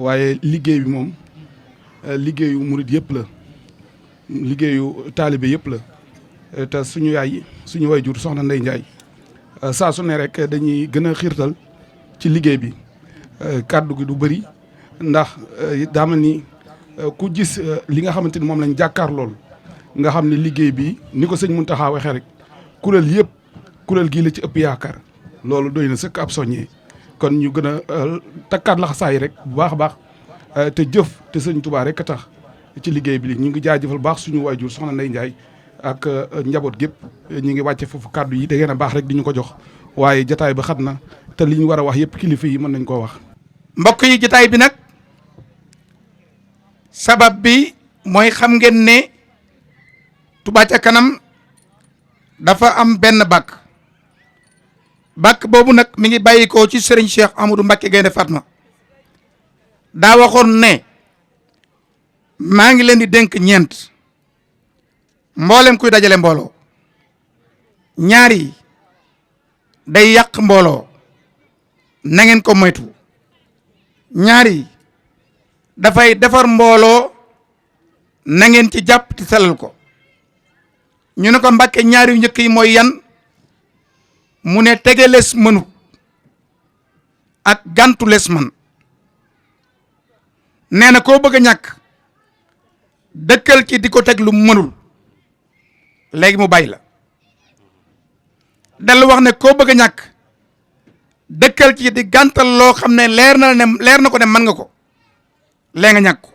waaye liggéey bi moom liggéeyu murit yëpp la liggéeyu taalibe yëpp la te suñu yaay suñu wayjur soxna Ndey Njaay saa su ne rek dañuy gën a xiirtal ci liggéey bi kàddu gi du bëri ndax daa mel ni ku gis li nga xamante ni moom lañ jàkkaar lool nga xam ne liggéey bi ni ko sëñ Muntaxa waxee rek kuréel yëpp kuréel gii la ci ëpp yaakaar loolu doy na sëkk ab soññee kon ñu gën a takkaat laxasaay rek bu baax a baax te jëf te sëñ Tuubaa rek a tax ci liggéey bi ñu ngi jaajëfal baax suñu waajur soxna Ndey Njaay ak njaboot gépp ñu ngi wàcce foofu kàddu yi da ngeen a baax rek di ñu ko jox waaye jataay ba xat na te li ñu war a wax yëpp kilifa yi mën nañ koo wax. mbokk yi jataay bi nag sabab bi mooy xam ngeen ne Touba ca kanam dafa am benn bàkk boobu nag mi ngi bàyyikoo ci Serigne Cheikh Amadou Mbacké Gaynde Fatma daa waxoon ne maa ngi leen di dénk ñeent mboolem kuy dajale mbooloo ñaar yi day yàq mbooloo na ngeen ko moytu ñaar yi dafay defar mbooloo na ngeen ci jàpp ti selal ko ñu ne ko Mbàkke ñaar yu njëkk yi mooy yan mu ne tege les mënut ak gàntu les man nee na koo bëgg a ñàkk dëkkal ci di ko teg lu mënul léegi mu bàyyi la dellu wax ne koo bëgg a ñàkk dëkkal ci di gàntal loo xam ne leer na ko ne mën nga ko lee nga ñàkk ko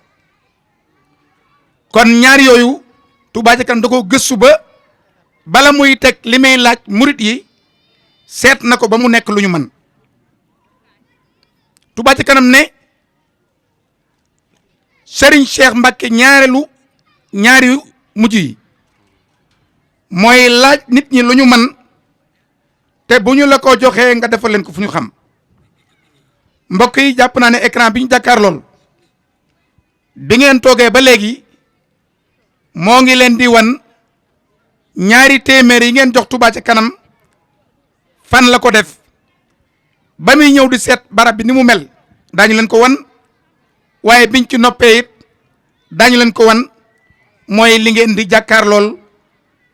kon ñaar yooyu Touba ca kanam da ko gëstu ba bala muy teg li may laaj murit yi seet na ko ba mu nekk lu ñu mën Touba ca kanam ne Serigne Cheikh Mbacké ñaari mujj yi mooy laaj nit ñi lu ñu mën te bu ñu la ko joxee nga defal leen ko fu ñu xam mbokk yi jàpp naa ne écran bi ñu jàkkaar lool bi ngeen toogee ba léegi moo ngi leen di wan ñaari téeméer yi ngeen jox Touba ca kanam fan la ko def ba muy ñëw di seet barab bi ni mu mel daañu leen ko wan waaye biñ ci noppee it daañu leen ko wan mooy li ngeen di jàkkaar lool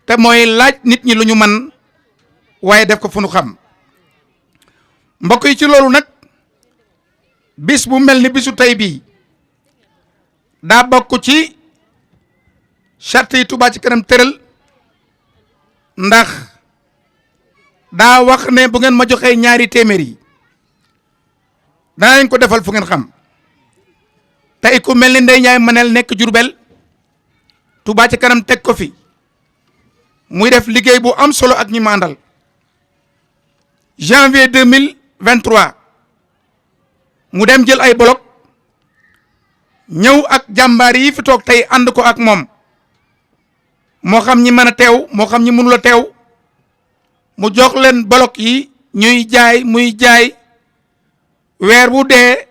te mooy laaj nit ñi lu ñu man waaye def ko fu nu xam mbokk yi ci loolu nag bis bu mel ni bisu tey bii daa bokk ci charte yi Touba ca kanam tëral ndax daa wax ne bu ngeen ma joxee ñaari téeméer yi dana leen ko defal fu ngeen xam tey ku mel ni Ndey Njaay Manel nekk Jurbel Touba ca kanam teg ko fi muy def liggéey bu am solo ak ñi ma àndal janvier 2023 mu dem jël ay bolok ñëw ak jàmbaar yi fi toog tey ànd ko ak moom moo xam ñi mën a teew moo xam ñi mënul a teew mu jox leen bolok yi ñuy jaay muy jaay weer bu dee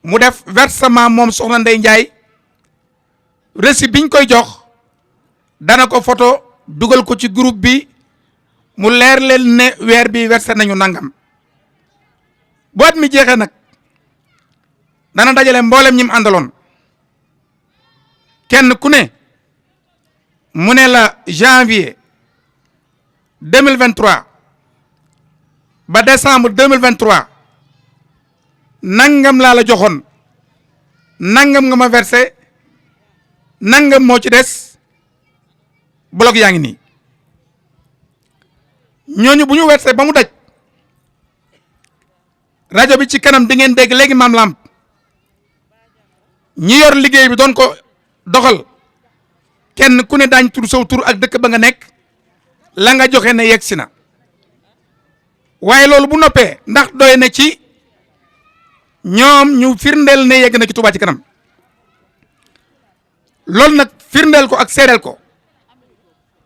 mu def versement moom soxna Ndey Njaay récit biñ koy jox dana ko photo dugal ko ci groupe bi mu leer leen ne weer bi versé nañu nangam bu at mi jeexee nag dana dajale mboolem ñi mu àndaloon kenn ku ne mu ne la janvier 2023 ba décembre 2023 nangam laa la joxoon nangam nga ma versé nangam moo ci des bloc yaa ngi nii ñooñu bu ñu versé ba mu daj rajo bi ci kanam di ngeen dégg léegi maam lamp ñi yor liggéey bi doon ko doxal kenn ku ne daañ tur saw tur ak dëkk ba nga nekk la nga joxe ne yegg si na waaye loolu bu noppee ndax doy na ci ñoom ñu firndeel ne yegg na ci Touba ci kanam loolu nag firndeel ko ak seereel ko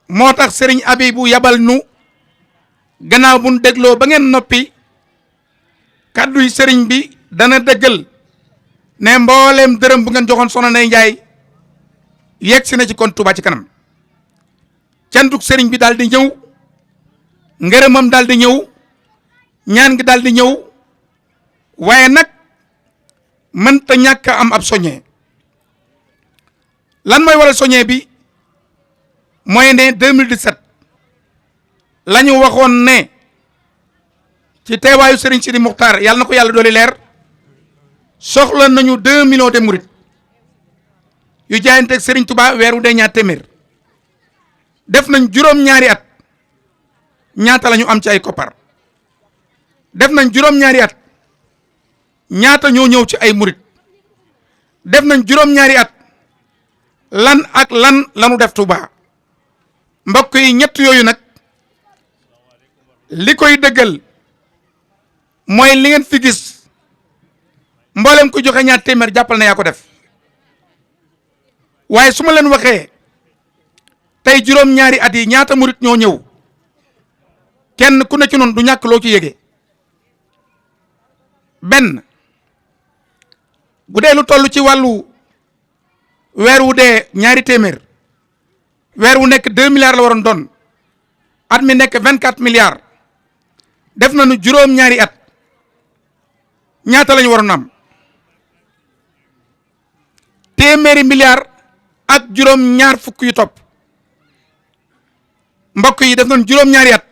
moo tax Serigne Abibou yabal nu gannaaw bu nu dégloo ba ngeen noppi kàddu yi Serigne bi dana dëggal ne mbooleem dërëm bu ngeen joxoon Soxna Ndey Njaay yegg si na ci kon Touba ci kanam cantuk Serigne bi daal di ñëw ngërëmam daal di ñëw ñaan gi daal di ñëw waaye nag mënta ñàkk a am ab soññee lan mooy waral soññee bi mooy ne 2017 la ñu waxoon ne ci teewaayu Serigne Sidi Muxtaar yàlla na ko yàlla dooli leer soxla nañu 2 millions de murit yu jaayanteeg Serigne Touba weer wu dee ñaar téeméer def nañ juróom-ñaari at ñaata la ñu am ci ay koppar def nañ juróom-ñaari at ñaata ñoo ñëw ci ay murit def nañ juróom-ñaari at lan ak lan lanu def Touba mbokk yi ñett yooyu nag li koy dëggal mooy li ngeen fi gis mboolem ko joxe ñaar téeméer jàppal na yaa ko def waaye su ma leen waxee tey juróom-ñaari at yi ñaata murit ñoo ñëw kenn ku ne ci noonu du ñàkk loo ci yëgee benn bu dee lu toll ci wàllu weer wu dee ñaari téeméer weer wu nekk 2 milliards la waroon doon at mi nekk 24 milliards def nañu juróom-ñaari at ñaata la ñu waroon am téeméeri milliards ak juróom-ñaar fukk yu topp mbokk yi def nañu juróom-ñaari at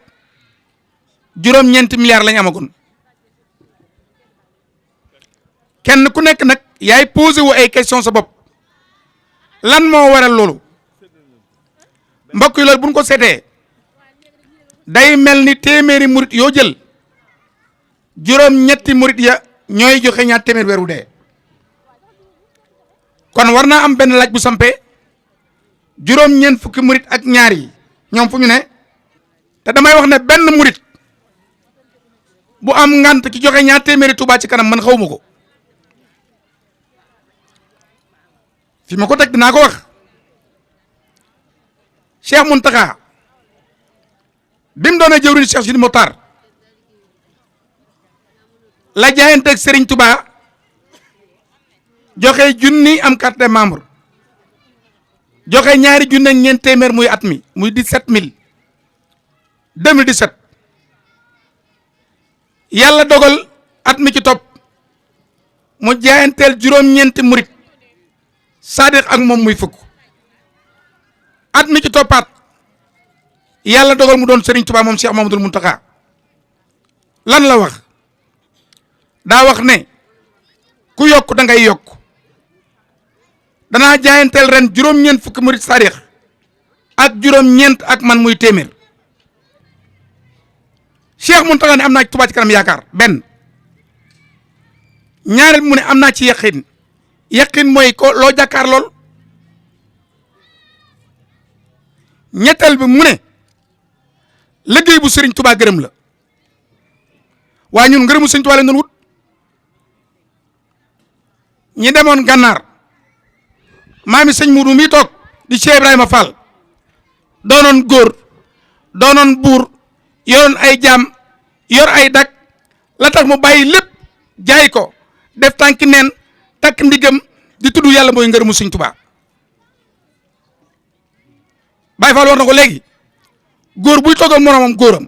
juróom-ñeenti milliards la ñu amagoon kenn ku nekk nag yaay posé wu ay question sa bopp lan moo waral loolu mbokk yi loolu bu ñu ko seetee day mel ni téeméeri murit yoo jël juróom-ñetti murit ya ñooy joxe ñaar téeméer weer wu dee kon war naa am benn laaj bu sampee juróom-ñeent fukki murit ak ñaar yi ñoom fu ñu ne te damay wax ne benn murit bu am ngant ci joxe ñaar téeméeri Touba ci kanam man xawma ko fi ma ko teg dinaa ko wax Cheikh Mountakha bi mu doonee jëwriñ Cheikh Sidi Mokhtar la jaayanteeg Serigne Touba joxe junni am carte de membre joxe ñaari junni ak ñeent téeméer muy at mi muy 17000 2017 yàlla dogal at mi ci topp mu jaayanteel juróom-ñeenti murit Sadiq ak moom muy fukk at mi ci toppaat yàlla dogal mu doon Serigne Touba moom Cheikh Mamadou Mountakha lan la wax daa wax ne ku yokk da ngay yokk danaa jaayanteel ren juróom-ñeent fukki murit Sadiq ak juróom-ñeent ak man muy téeméer Cheikh Mountakha ne am naa ci Touba ci kanam yaakaar benn ñaareel mu ne am naa ci yaqin mooy ko loo jàkkaar lool ñetteel bi mu ne liggéey bu Serigne Touba gërëm la waaye ñun ngërëmu Serigne Touba lañ doon wut ñi demoon gànnaar maami sëñ Mudu mi toog di Cheikh Ibrahima Fall doonoon góor doonoon buur yoroon ay jaam yor ay dak la tax mu bàyyi lépp jaay ko def tànki neen takk ndigam di tudd yàlla mooy ngërëmu Serigne Touba Baye Fall wax na ko léegi góor buy toogal moromam góoram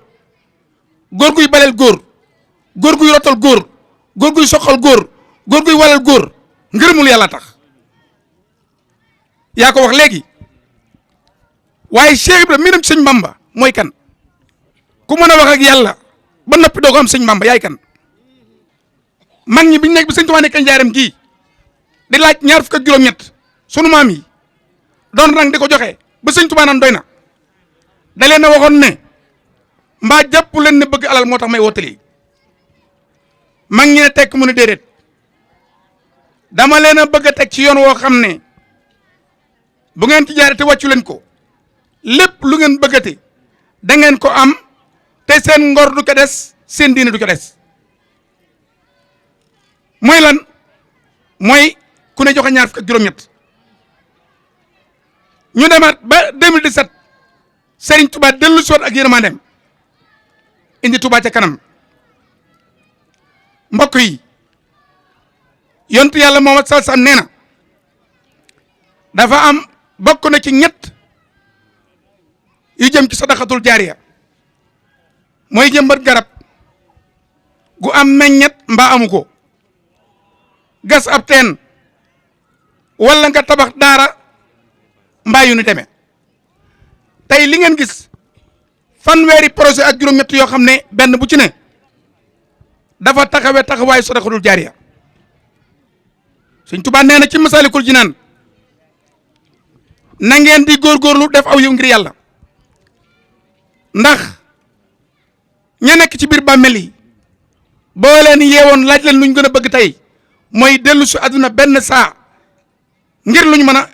góor guy baleel góor góor guy rotal góor góor guy soxal góor góor guy walal góor ngërëmul yàlla tax yaa ko wax léegi waaye Cheikh Ibrahima miinam sëñ Bamba mooy kan ku mën a wax ak yàlla ba noppi doo ko am sëñ Bamba yaay kan mag ñi biñ nekk bi sëñ Tuubaa nekk njaaram gii di laaj ñaar fukk ak juróom-ñett sunu maam yi doon rang di ko joxe ba sëñ Tuubaa naan doy na da leen a waxoon ne mbaa jàpp leen ne bëgg alal moo tax may wootali mag ñi ne tekk mu ne déedéet dama leen a bëgg a teg ci yoon woo xam ne bu ngeen ci jaaree te wàccu leen ko lépp lu ngeen bëggati da ngeen ko am te seen ngor du ko des seen diine du ko des mooy lan mooy ku ne joxe ñaar fukk ak juróom-ñett ñu demaat ba 2017 Serigne Touba dellu si waat ak yërmandeem indi Touba ca kanam mbokk yi yontu yàlla Muhammad sallallahu alayhi wasallam nee na dafa am bokk na ci ñett yu jëm ci sadaqatul jaariya mooy jëmbat garab gu am meññet mbaa amu ko gas ab teen wala nga tabax daara mbaa yu ni demee tey li ngeen gis fanweeri projet ak juróom-ñett yoo xam ne benn bu ci ne dafa taxawaay sadaqatul jaariya Sëñ Tuubaa nee na ci Masaalikul Jinaan na ngeen di góorgóorlu def aw yiw ngir yàlla ndax ña nekk ci biir bàmmeel yi boo leen yeewoon laaj leen lu ñu gën a bëgg tey mooy dellu si àdduna benn saa ngir lu ñu mën a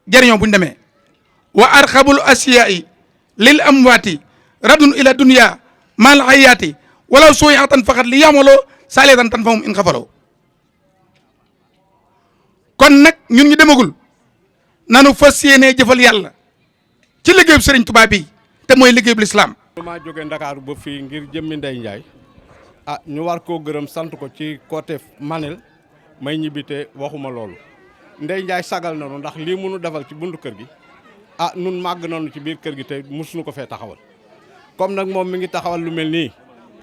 jariñoo bu ñu demee wa arxabul asiyaa'i lil amwaati radun ila dunya mal hayaati walaw suyatan faqat li yamaloo saalatan tan fahum in xafaloo kon nag ñun ñu demagul nanu fas yéenee jëfal yàlla ci liggéeyub Sëriñ Tuubaa bi te mooy liggéeyub lislaam. maa jóge Ndakaaru ba fii ngir jëmmi Ndeye Ndiaye ñu war koo gërëm sant ko ci côté Manel may ñibbite waxuma loolu Ndeye Ndiaye sagal nañu ndax lii mënu defal ci buntu kër gi nun màgg nañu ci biir kër gi te mosuñu ko fee taxawal comme nag moom mi ngi taxawal lu mel nii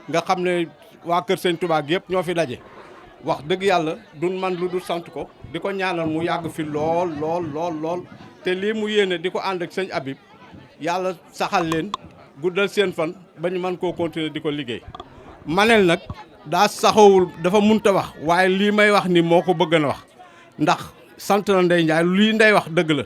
nga xam ne waa kër Sëñ Tuubaa gi yëpp ñoo fi daje wax dëgg yàlla dun man lu dul sant ko di ko ñaanal mu yàgg fi lool te lii mu yéene di ko ànd ak sëñ Habib yàlla saxal leen guddal seen fan ba ñu mën koo continuer di ko liggéey. Manel nag daa saxawul dafa munta wax waaye lii may wax ni moo ko bëgg na wax ndax sant na Ndeye Ndiaye lii Ndeye wax dëgg la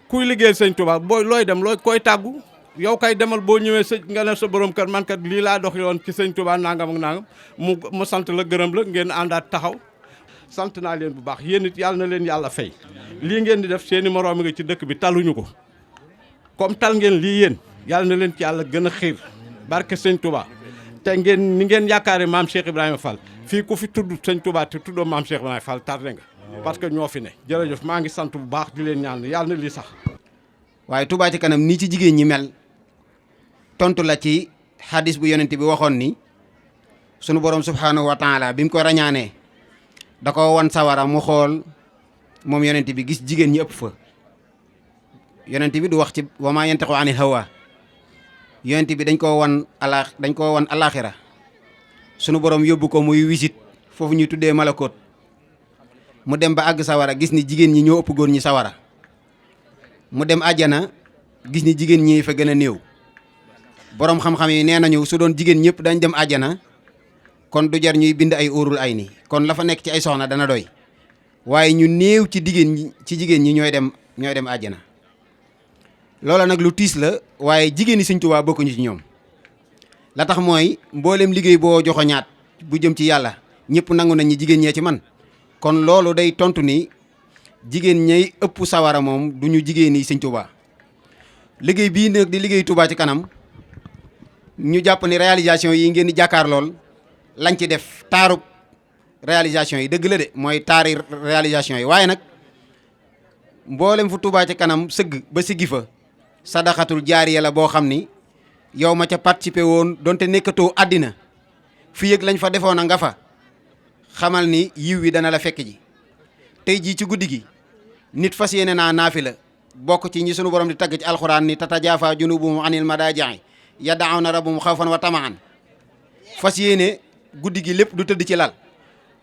kuy liggéeyal Sëñ Tuubaa booy looy dem looy koy tàggu yow kay demal boo ñëwee sëñ nga ne sa borom kër man kat lii laa dox yoon ci Sëñ Tuubaa nangam ak nangam mu sant la gërëm la ngeen àndaat taxaw sant naa leen bu baax yéen it yàlla na leen yàlla fay lii ngeen di def seeni moroom nga ci dëkk bi taluñu ko comme tal ngeen lii yéen yàlla na leen ci yàlla gën a xiir barke Sëñ Tuubaa te ngeen ni ngeen yaakaare maam Cheikh Ibrahima Fall fii ku fi tudd Sëñ Tuubaa te tuddoo maam Cheikh Ibrahima Fall tardé nga parce que ñoo fi ne jërëjëf maa ngi sant bu baax di leen ñaan yàlla na lii sax. waaye Touba ci kanam nii ci jigéen ñi mel tontu la ci hadis bu yonent bi waxoon ni sunu borom subhanahu wa taala bi mu ko rañaanee da ko wan sawara mu xool moom yonent bi gis jigéen ñi ëpp fa yonent bi du wax ci wa maa yantiqu anil hawa yonent bi dañ koo wan alaxira sunu borom yóbbu ko muy wisit foofu ñuy tuddee malakoot mu dem ba àgg sawara gis ni jigéen ñi ñoo ëpp góor ñi sawara mu dem àjjana gis ni jigéen ñi fa gën a néew boroom xam-xam yi nee nañu su doon jigéen ñëpp dañ dem àjjana kon du jar ñuy bind ay óorul ay ni kon la fa nekk ci ay soxna dana doy waaye ñu néew ci jigéen ñi ñooy dem àjjana loola nag lu tiis la waaye jigéen ñi Sëñ Tuubaa bokkuñu ci ñoom la tax mooy mboolem liggéey boo joxoñaat bu jëm ci yàlla ñëpp nangu nañ ñi jigéen ñee ci man kon loolu day tontu ni jigéen ñay ëpp sawara moom du ñu jigéen ñi Sëñ Tuubaa liggéey bii nag di liggéey Touba ci kanam ñu jàpp ni réalisation yi ngeen di jàkkaar lool lañ ci def taarub réalisation yi dëgg la de mooy taari réalisation yi waaye nag mboolem fu Touba ci kanam sëgg ba siggi fa sadaxatul jaariya la boo xam ni yow ma ca participé woon donte nekkatoo àddina fii yëg lañ fa defoon a nga fa xamal ni yiw wi dana la fekk ji tey jii ci guddi gi nit fas yéene naa naafi la bokk ci ñi sunu borom di tagg ci alxuraan ni tatajaafa junubuhum anil madaaji'i yad'awna rabbahum xawfan wa tamaan fas yéene guddi gi lépp du tëdd ci lal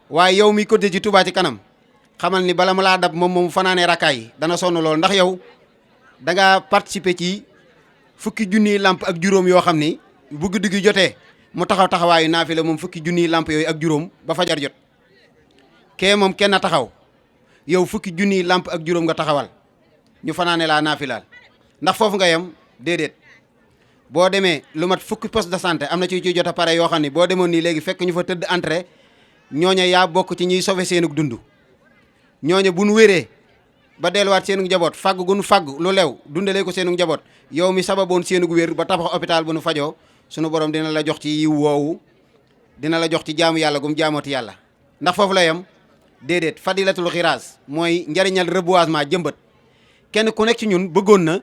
waaye yow mi côté ci Touba ci kanam xamal ni bala ma laa dab moom fanaanee rakkaay yi dana sonn lool ndax yow da ngaa participer ci fukki junniy lamp ak juróom yoo xam ni bu guddi gi jotee mu taxawaayu naafi la moom fukki junniy lamp yooyu ak juróom ba fajar jot kee moom kenn taxaw yow fukki junniy lamp ak juróom nga taxawal ñu fanaane laa naafilaal ndax foofu nga yem déedéet boo demee lu mat fukki poste de santé am na ci jot a pare yoo xam ne boo demoon nii léegi fekk ñu fa tëdd entrée ñooña yaa bokk ci ñuy sauver seenug dund ñooña bu nu wéree ba delluwaat seenug njaboot fàgg gu nu fàgg lu lew dundalee ko seenug njaboot yow mi sababoon seenug wér ba tabax hôpital bu nu fajoo sunu borom dina la jox ci yiw woowu dina la jox ci jaamu yàlla gum jaamooti yàlla ndax foofu la yem déedéet fadilatul xiraas mooy njariñal reboisement jëmbat kenn ku nekk ci ñun bëggoon na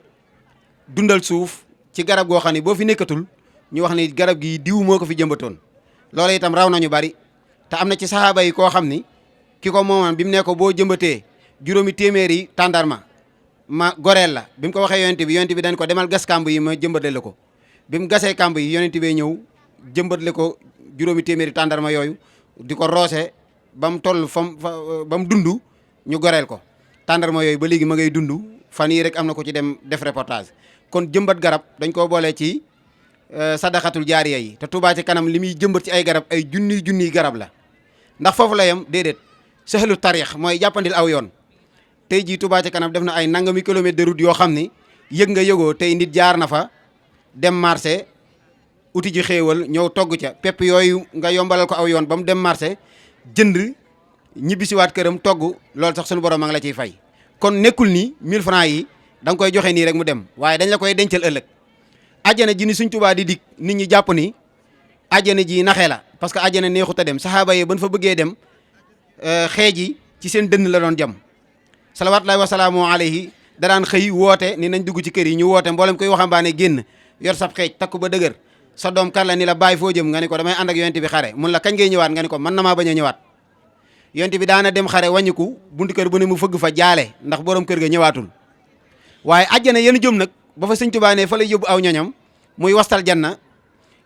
dundal suuf ci garab goo xam ne boo fi nekkatul ñu wax ni garab gi diw moo ko fi jëmbatoon loolu itam raw nañu bari te am na ci saxaaba yi koo xam ni ki ko mooman bi mu ne ko boo jëmbatee juróomi téeméeri tàndarma ma goreel la bi mu ko waxee yonent bi dañ ko demal gas kàmb yi ma jëmbatle la ko bi mu gasee kàmb yi yonent bi ñëw jëmbatle ko juróomi téeméeri tàndarma yooyu di ko roose ba mu toll ba mu dund ñu goreel ko tàndarma yooyu ba léegi ma ngay dund fan yii rek am na ko ci dem def reportage kon jëmbat garab dañ koo boole ci sadaxatul jaariya yi te Touba ci kanam li muy jëmbat ci ay garab ay junniy garab la ndax foofu la yem déedéet sahlu tarix mooy jàppandil aw yoon tey jii Touba ci kanam def na ay nangami kilomètre de route yoo xam ni yëg nga yëgoo tey nit jaar na fa dem marché uti ji xéewal ñëw togg ca pepp yooyu nga yombalal ko aw yoon ba mu dem marché jënd ñibbisiwaat këram togg loolu sax sunu borom a ngi la ciy fay kon nekkul ni 1000 francs yi da nga koy joxe nii rek mu dem waaye dañ la koy dencal ëllëg àjjana ji ni suñ Tuubaa di dig nit ñi jàpp ni àjjana ji naxee la parce que àjjana neexut a dem saxaaba yi ban fa bëggee dem xeej yi ci seen dënn la doon jam salawaatullaahi wa salaamu alayhi da daan xëy woote ni nañ dugg ci kër yi ñu woote mboolem koy waxambaane génn yor sab xeej takku ba dëgër sa doom kan la ni la bàyyi foo jëm nga ni ko damay ànd ak yonent bi xare mun la kañ ngay ñëwaat nga ni ko mën na maa bañ a ñëwaat yonent bi daana dem xare wàññiku buntu kër bu ne mu fëgg fa jaale ndax borom kër ga ñëwaatul waaye àjjana yéen jëm nag ba fa sëñ Tuubaa ne fa lay yóbbu aw ñoñam muy wastal janna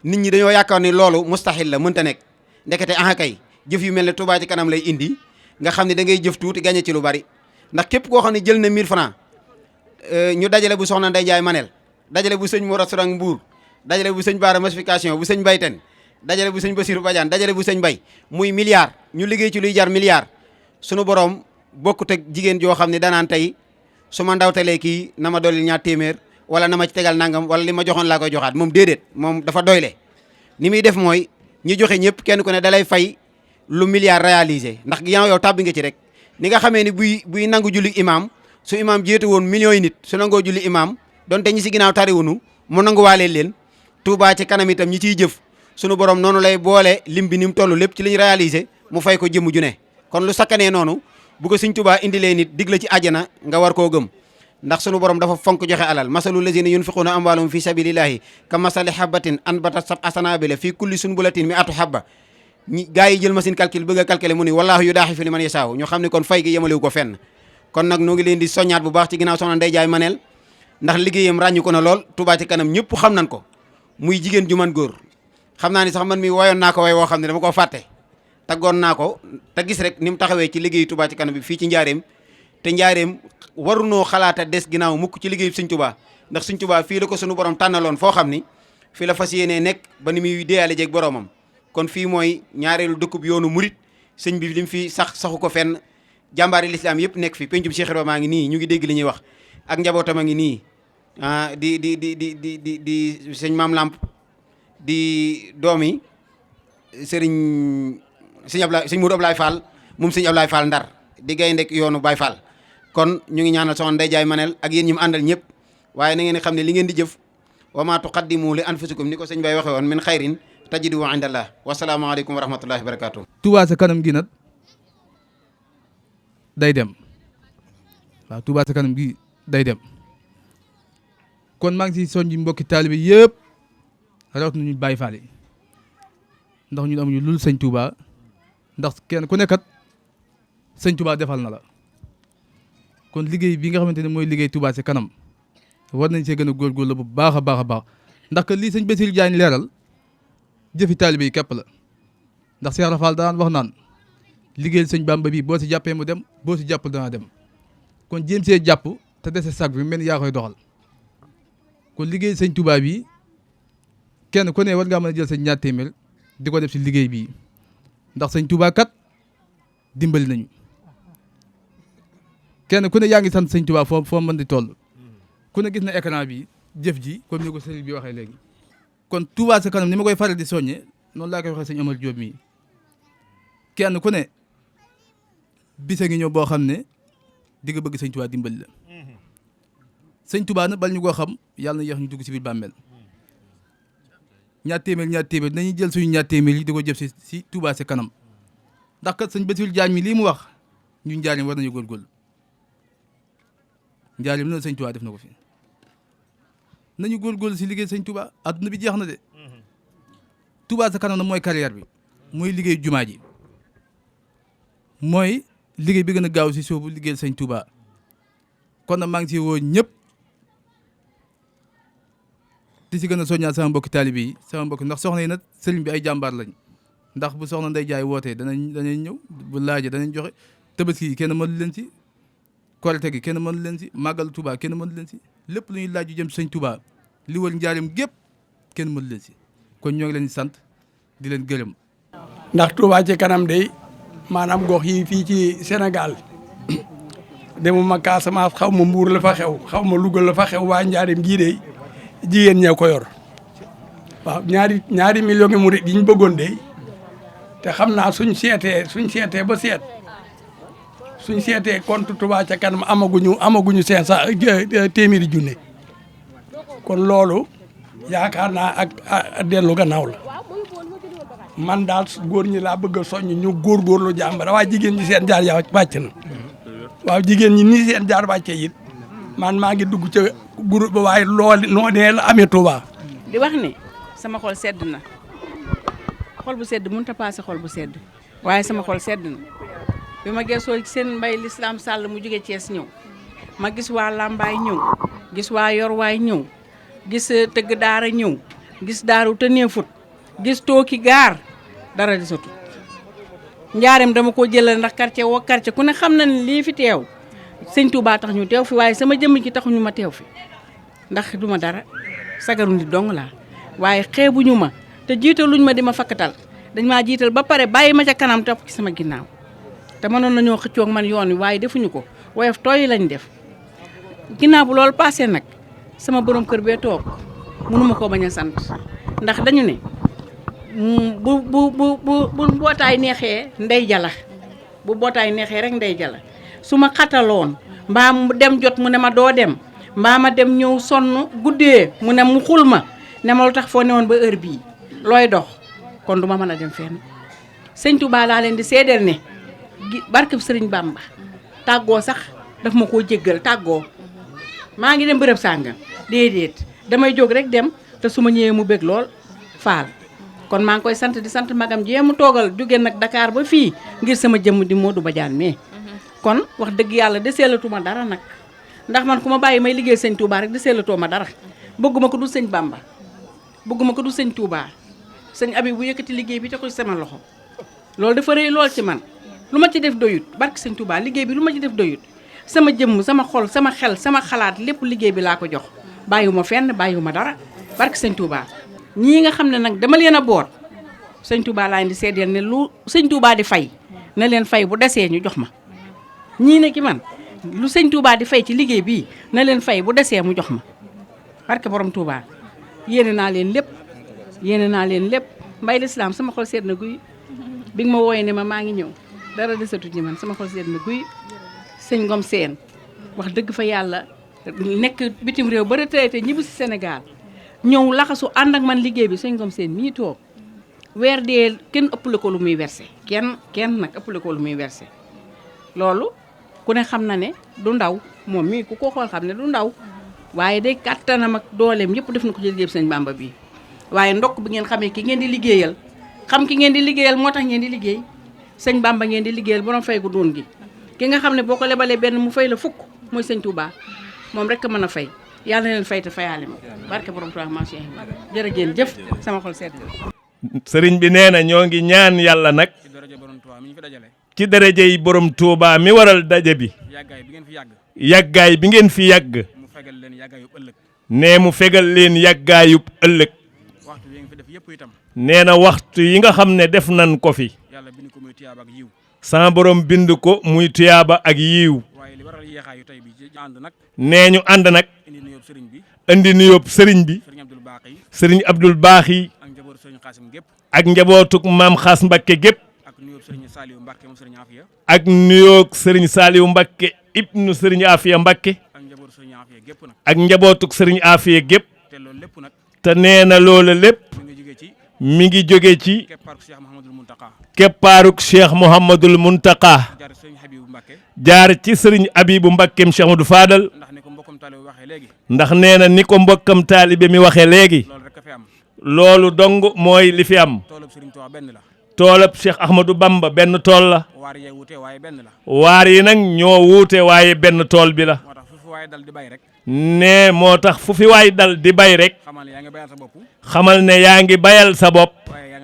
nit ñi dañoo yaakaar ni loolu mustahil la mënta nekk ndekete aha kay jëf yu mel ne Touba ci kanam lay indi nga xam ne da ngay jëf tuuti gañe ci lu bari ndax képp koo xam ne jël na 1000 francs ñu dajale bu soxna Ndey Jaay Manel dajale bu sëñ Mor Restaurant Mbour dajale bu sëñ Baara Massification bu sëñ Bayten dajale bu sëñ Basiru Badiane dajale bu sëñ Bay muy milliard ñu liggéey ci luy jar milliard sunu borom bokkut ak jigéen joo xam ne danaan tey su ma ndawtalee kii na ma dolli 2 téeméer wala na ma ci tegal nangam wala li ma joxoon laa koy joxaat moom déedéet moom dafa doyle ni muy def mooy ñi joxe ñëpp kenn ku ne dalay fay lu milliard réalisé ndax yow tàbbi nga ci rek ni nga xamee ni buy nangu julli imam su imam jiite woon millions yi nit su nangoo julli imam donte ñi si ginnaaw tariwunu mu nanguwaalee leen Touba ci kanam itam ñi ciy jëf sunu borom noonu lay boole lim bi ni mu toll lépp ci li ñu réalisé mu fay ko jëmm ju ne kon lu sakkanee noonu bu ko Sëñ Touba indilee nit dig la ci àjjana nga war koo gëm ndax sunu borom dafa fonk joxe alal masalu lazina yunfiquna amwaalahum fi sabilillahi ka masali habatin anbatat sab'a sanabila fi kulli sunbulatin mi'atu habba ñi gaa yi jël machine calcul bëgg a calculer mu ni wallaahu yudaaxifu liman yasaaw ñu xam ne kon fay gi yemalewu ko fenn kon nag noo ngi leen di soññaat bu baax ci ginnaaw soxna Ndey Jaay Manel ndax liggéeyam ràññu ko na lool Touba ci kanam ñëpp xam nañ ko muy jigéen ju man góor xam naa ni sax man mi woyoon naa ko way woo xam ne dama koo fàtte taggoon naa ko te gis rek ni mu taxawee ci liggéeyu Touba ci kanam bi fii ci njaareem te njaareem warunoo xalaata des ginnaaw mukk ci liggéeyu Sëñ Touba ndax Sëñ Touba fii la ko sunu borom tànnaloon foo xam ni fii la fas yéenee nekk ba ni muy déyaale jeeg boromam kon fii mooy ñaareelu dëkkub yoonu murit sëñ bi lim fi saxu ko fenn jàmbaari lislaam yëpp nekk fi pencum Cheikh Ibra maa ngi nii ñu ngi dégg li ñuy wax ak njabootam a ngi nii di sëñ Maam Lamp di doomi sëñ Mourou Ablaye Fall moom sëñ Ablaye Fall Ndar di gayndek yoonu Baye Fall kon ñu ngi ñaanal soxna Ndey Jaay Manel ak yéen ñi mu àndal ñëpp waaye na ngeen xam ne li ngeen di jëf wa ma tuqaddimu li anfusikum ni ko sëñ Bay waxe woon min xayrin tajidu indallah wasalaamaaleykum wa rahmatullahi wa barakatuh Touba ca kanam gi nag day dem waaw Touba ca kanam gi day dem kon maa ngi si soññi mbokki taalibe yëpp rawat nañu Baay Faal yi ndax ñun amuñu lul sëñ Touba ndax kenn ku nekkat sëñ Touba defal na la kon liggéey bi nga xamante ne mooy liggéey Touba ca kanam war nañ see gën a góorgóorlu bu baax a baax a baax ndax que lii sëñ Bassirou Diagne leeral jëfi taalibe yi képp la ndax Cheikh Rafal daan wax naan liggéeyal sëñ Bamba bi boo si jàppee mu dem boo si jàppal dana dem kon jéem see jàpp te dese sag bi mel ni yaa koy doxal kon liggéey sëñ Touba bi kenn ku ne war ngaa mën a jël sëñ 2 téeméer di ko def si liggéey bii ndax sëñ Touba kat dimbali nañu kenn ku ne yaa ngi sant sëñ Touba foo mën di toll ku ne gis na écran bi jëf ji comme ni ko sëriñ bi waxee léegi kon Touba ca kanam ni ma koy faral di soññe noonu laa koy waxee sëñ Omar Diop mii kenn ku ne bisa ngi ñëw boo xam ne di nga bëgg sëñ Touba dimbali la sëñ Touba nag bal ñu koo xam yàlla na yéex ñu dugg si biir bàmmeel 2 téeméer nañuy jël suñu 2 téeméer yi di ko jëf si Touba ca kanam ndax kat sëñ Bassirou Diagne mi lii mu wax ñun njaarim war nañu góorgóorlu njaarim na sëñ Touba def na ko fi nañu góorgóorlu si liggéey sëñ Touba adduna bi jeex na de Touba ca kanam nag mooy carrière bi mooy liggéey jumaa ji mooy liggéey bi gën a gaaw si soobu liggéey sëñ Touba kon nag maa ngi si woo ñëpp di si gën a soññaat sama mbokki taalibe yi sama mbokki ndax soxna yi nag sëriñ bi ay jàmbaar lañ ndax bu soxna Ndey Jaay wootee danañ ñëw bu laajee danañ joxe tabaski yi kenn mënu leen ci korite gi kenn mënu leen ci màggal Touba kenn mënu leen ci lépp lu ñuy laaj yu jëm sëñ Touba li wër njaarim gépp kenn mënu leen ci kon ñoo ngi leen di sant di leen gërëm. ndax Touba ci kanam day maanaam gox yi fii ci Sénégal demuma Casamance xaw ma Mbuur la fa xew xaw ma Louga la fa xew waa njaarim gii de jigéen ñee ko yor waaw ñaari millions ngi murid yi ñu bëggoon de te xam naa suñ seetee ba seet suñ seetee compte Touba ca kanam amaguñu 500 téeméeri junne kon loolu yaakaar naa ak dellu gannaaw la man daal góor ñi laa bëgg a soññ ñu góorgóorlu jàmbara waaye jigéen ñi seen jaar yaa wàcc na waaw jigéen ñi nii seen jaar wàcce it man maa ngi dugg ca groupe ba waaye loolu noonee la amee Touba. di wax ne sama xol sedd na xol bu sedd mënut a paase xol bu sedd waaye sama xol sedd na bi ma gëstoo seen mbay lislaam sàll mu jóge Thiès ñëw ma gis waa Lambaay ñëw gis waa Yorwaay ñëw gis tëgg daara ñëw gis daaru Tëneefut gis tooki gaar dara di sotu njaareem dama ko jëlal ndax quartier woo quartier ku ne xam na ne lii fi teew sëñ Touba tax ñu teew fi waaye sama jëmm ci taxuñu ma teew fi ndax duma dara sagaru nit dong laa waaye xeebuñu ma te jiitaluñ ma di ma fakkatal dañ maa jiital ba pare bàyyi ma ca kanam topp ci sama ginnaaw te mënoon nañoo xëccoo ak man yoon wi waaye defuñu ko woyof tooy lañ def ginnaaw bu loolu passé nag sama borom kër bee toog mënuma koo bañ a sant ndax dañu ne bu mbootaay neexee ndey jala bu mbootaay neexee rek ndey jala su ma xataloon mbaa mu dem jot mu ne ma doo dem mbaa ma dem ñëw sonn guddee mu ne mu xul ma ne ma lu tax foo newoon ba heure bii looy dox kon du ma mën a dem fenn sëñ Touba laa leen di seedeel ne barkeb sëriñ Bamba tàggoo sax daf ma koo jéggal tàggoo maa ngi dem bërëb sàngam déedéet damay jóg rek dem te su ma ñëwee mu bég lool faal kon maa ngi koy sant di sant magam jee mu toogal jóge nag Dakar ba fii ngir sama jëmm di Modou Badiane mais kon wax dëgg yàlla deseelatuma dara nag ndax man ku ma bàyyi may liggéey sëñ Touba rek deseelatoo ma dara bëgguma ko du sëñ Bamba bëgguma ko du sëñ Touba sëñ Abi bu yëkkati liggéey bi te ko sama loxo loolu dafa rëy lool ci man lu ma ci def doyut barke sëñ Touba liggéey bi lu ma ci def doyut sama jëmm sama xol sama xel sama xalaat lépp liggéey bi laa ko jox bàyyiwuma fenn bàyyiwuma dara barke sëñ Touba ñii nga xam ne nag dama leen a boot sëñ Touba laa indi seedeel ne lu sëñ Touba di fay na leen fay bu desee ñu jox ma ñii ne ki man lu sëñ Touba di fay ci liggéey bii na leen fay bu desee mu jox ma barke borom Touba yéene naa leen lépp mbay lislaam sama xol seet na guy bi nga ma wooyee ne ma maa ngi ñëw dara desatu ci man sama xol seet na guy sëñ Ngom Seen wax dëgg fa yàlla nekk bitim réew ba retraité ñibbi si Sénégal ñëw laxasu ànd ak man liggéey bi sëñ Ngom Seen mii toog weer dee kenn ëppale ko lu muy versé kenn nag ëppale ko lu muy versé loolu ku ne xam na ne du ndaw moom mii ku ko xool xam ne du ndaw waaye day kàttanam ak dooleem yëpp def na ko ci liggéey bi sëñ Bamba bii waaye ndokk bi ngeen xamee ki ngeen di liggéeyal xam ki ngeen di liggéeyal moo tax ngeen di liggéey sëñ Bamba ngeen di liggéeyal borom fay gu doon gi ki nga xam ne boo ko lebalee benn mu fay la fukk mooy sëñ Touba moom rek a mën a fay yàlla na leen fay te fayaale ma barke borom Touba ma Cheikh jërëjëf jëf sama xol sedd sëriñ bi nee na ñoo ngi ñaan yàlla nag ci daraja yi borom Touba mi waral daje bi yàggaay bi ngeen fi yàgg nee mu fegal leen yàggaayub ëllëg nee na waxtu yi nga xam ne def nan ko fi sama borom bind ko muy tuyaaba ak yiiw nee ñu ànd nag indi nuyób sëriñ bi sëriñ Abdul Baaxi ak njabootuk maam Xaas Mbakke gépp ak nuyoog sëriñ Saaliw Mbakke ibnu sëriñ Afiya Mbakke ak njabootuk sëriñ Afiya gépp te nee na loola lépp mi ngi jóge ci keppaaruk Cheikh Mouhamadul Muntaka jaar ci sëriñ Abibu Mbakkeem Cheikh Modou Fadal ndax nee na ni ko mbokkam taalibe mi waxee léegi loolu dong mooy li fi am toolab Cheikh Ahmadou Bamba benn tool la waar yi nag ñoo wuute waaye benn tool bi la ne moo tax fu fi waay dal di bay rek xamal ne yaa ngi bayal sa bopp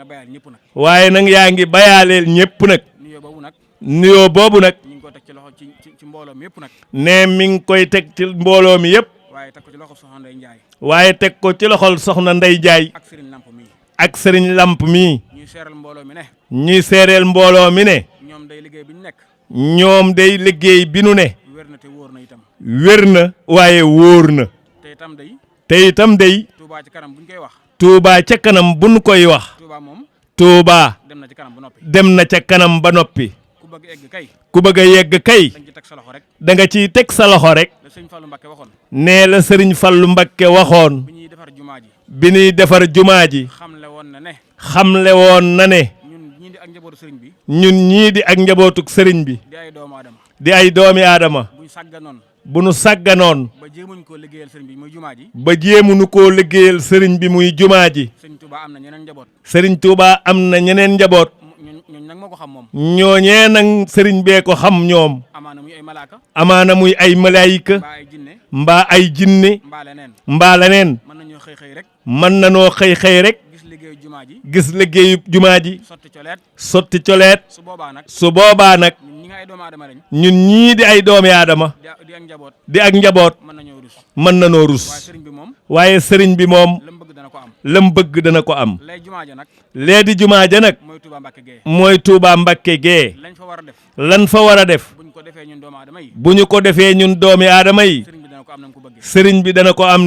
nga bayal ñëpp nag. waaye nag yaa ngi bayaaleel ñëpp nag. nuyoo boobu nag. nuyoo boobu nag. ñu ngi ko teg ci loxo ci mbooloo mi yëpp nag. ne mi ngi koy teg ci mbooloo mi yëpp. waaye teg ko ci loxo soxna Ndeye Ndiaye. waaye teg ko ci loxol soxna Ndeye Ndiaye. ak Serigne Lamp mii. ak Serigne Lamp mii. ñuy seeral mbooloo mi ne. ñuy seereel mbooloo mi ne. ñoom day liggéey bi ñu nekk. ñoom day liggéey bi nu ne. wér na te wóor na itam. wér na waaye wóor na. te itam day. te itam day. Touba ci kanam bu ñu koy wax. Touba ca kanam bu nu koy wax. Touba moom. Touba. dem na ci kanam ba noppi. dem na ca kanam ba noppi. ku bëgg egg kay. ku bëgg a yegg kay. dañ ci teg sa loxo rek. da nga ciy teg sa loxo rek. la sëñ Fallou Mbacké waxoon. nee la Serigne Fallou Mbacké waxoon. bi ñuy defar jumaa ji. bi ñuy defar jumaa ji. xamle woon na ne. xamle woon na ne. ñun ñii di ak njabootu sëriñ bi. ñun ñii di ak njabootuk sëriñ bi. di ay doomu aadama. di ay doomi aadama. buñ sàgganoon. bu nu sàgganoon. ba jéemuñ koo liggéeyal sëriñ bi muy jumaa ji. ba jéemuñu koo liggéeyal sëriñ bi muy jumaa ji. sëriñ Touba am na ñeneen njaboot. Serigne Touba am na ñeneen njaboot. ñooñu nag moo ko xam moom. ñooñee nag Serigne bee ko xam ñoom. amaana muy ay malaaka. amaana muy ay malaayika. mbaa ay jinne. mbaa ay jinne. mbaa leneen. mbaa leneen. mën nañoo xëy rek. mën nanoo xëy rek. gis liggéeyu jumaa ji. gis liggéeyu jumaa ji. sotti coleet. sotti coleet. su boobaa nag. su boobaa nag. ñun ñi nga ay doomu aadama lañ. ñun ñii di ay doomi aadama. di ak njaboot. di ak njaboot. mën nañoo rus. mën nanoo waaye rus. sëriñ bi moom. waaye sëriñ bi moom. lam bëgg dana ko am. lam bëgg dana ko am. lay jumaa ja nag. lee di jumaa ja nag. mooy Touba Mbacké Gueye. mooy Touba Mbacké Gueye. lañ fa war a def. lan fa war a def. buñ ko defee ñun doomu aadama yi. bu ñu ko defee ñun doomi aadama yi. sëriñ bi dana ko am na mu ko bëggee. sëriñ bi dana ko am